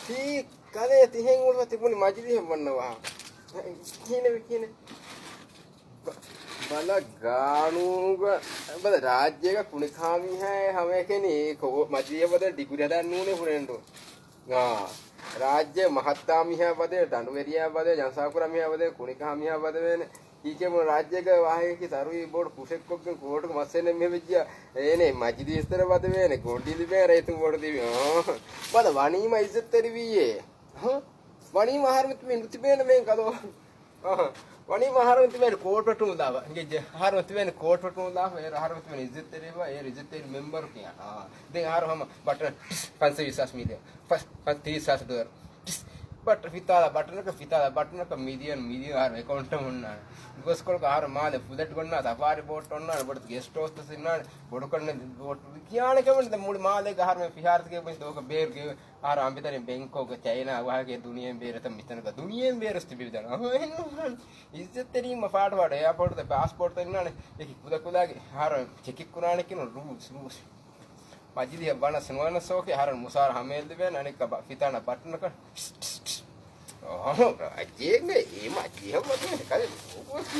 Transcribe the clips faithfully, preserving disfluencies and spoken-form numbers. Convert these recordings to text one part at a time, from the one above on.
ތީ ކަލޭ ތިހެން އުޅުމަށް ތިބުނީ މަޖިލީހަށް ވަންނަ ވާހަކަ. ކިހިނެއް ކިހިނެއް؟ ބަ-، ބަލަ ގާނޫނުގަ، ބަލަ ރާއްޖޭގަ ކުނިކާ މީހާއޭ ހަމައެކަނި ކޯ-، މަޖިލީހަށް ވަދެ ޑިގުރީ ހަދާން ނޫނޭ ފުރެންޑު. އާ. ރާއްޖޭ މަހައްތާ މީހާ ވަދެ، ޑަނޑުވެރިޔާ ވަދެ، ޖަންސާކުރާ މީހާ ވަދެ، ކުނިކާ މީހާ ވަދެވޭނެ. ކީކޭ ބުނ ރާއްޖޭގަ ވާހަކައަކީ ސަރުވީ ބޯޑު ކުށެއްކޮށްގެން ކޯޓުގަ މައްސަލައެއް މި ވެއްޖިޔާ. އޭނެ މަޖިލީސްތެރެ ވަދެވޭނެ، ގޮނޑި ލިބޭ ރައްޔިތުން ވޯޓު ދީވި. އާ. ބަލަ ވަނީމަ އިއްޒަތްތެރިވީއޭ. ހަ؟ ވަނީމަ އަހަރުމެން ތިބެ ނުތިބޭނެ މޭން ކަލޯ. އާ. ވަނީމަ އަހަރުމެން ތިބެން ކޯޓް ވެއްޓުމުން ދާފަ. އިނގޭ އަހަރުމެން ތިބެން ކޯޓް ވެއްޓުމުން ދާފަ. އޭރު އަހަރުމެން ތިބެން އިއްޒަތްތެރިވާ، އޭރު އިއްޒަތްތެރި މެމްބަރު ކިޔާ. އާ. ދެން އަހަރު ހަމަ ބަޓަން ފަންސަވީސް ހާސް މިލިއަން. ފަ-، ފަ-، ތިރީސް ހާސް ޑޮލަރު. ޓިސް، ބަޓް ފިތާލާ ބަޓަނަކަށް، ފިތާލާ ބަޓަނަކަށް މިލިއަން، މިލިއަން އަހަރު އެކައުންޓަށް ހުންނާނެ. ދުވަސްކޮޅަކަށް އަހަރު މާލެ ފުލެޓް ގޮންނާ، ސަފާރި ބޯޓް އޮންނާނެ، ބޮޑު ގެސްޓް ހައުސް ތަސް އިންނާނެ، ބޮޑު ކަންނެ ބޯޓް ކިޔާނެ ކަމެއް ނެތް. މުޅި މާލޭގަ އަހަރުމެން ފިހާރަތަކެއް ބޮން ދޯކަ ބޭރުގެ އަހަރު އަނބިތަރިން ބެންކޮކް ޗައިނާ ވާހަކަ ދުނިޔެއިން ބޭރު ތަން މިތަނަކަ ދުނިޔެއިން ބޭރު ތިބިދާނެ. އަހަރެން އިއްޒަތްތެރީން ފާޑު ފާޑު އެއާޕޯޓް ދެ ޕާސްޕޯޓް ތަން އިންނާނެ. އެކި ކުލަ ކުލާގެ އަހަރު ޗެކި ކުރާނެ ކިނު ރޫސް، ރޫސް. މަޖިލީހަށް ވަނަސް ނުވަނަސް ސޯކެ އަހަރެން މުސާރަ ހަމައެއް ލިބޭނެ އަނެއްކާ ބަ-، ފިތާނަ ބަޓަނަކަށް. އަހަ، ރާއްޖޭގެ އެ މަޖިލީހަށް ވަދެވޭނެ ކަލޭ ނޫކުވަސް.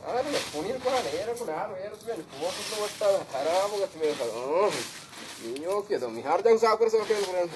އަހަރެން ކުނިލް ކޮހާނެ އޭރަކު ނާރު އޭރު ތިބެން ކޯޓު ވައްޓާލަ ހަރާމުގަ ތިބޭ ކަލޯ. މިޔޯކި ދޯ މިހާރު ޖަން ސާކުރެ ސޯކެން ކުރަން.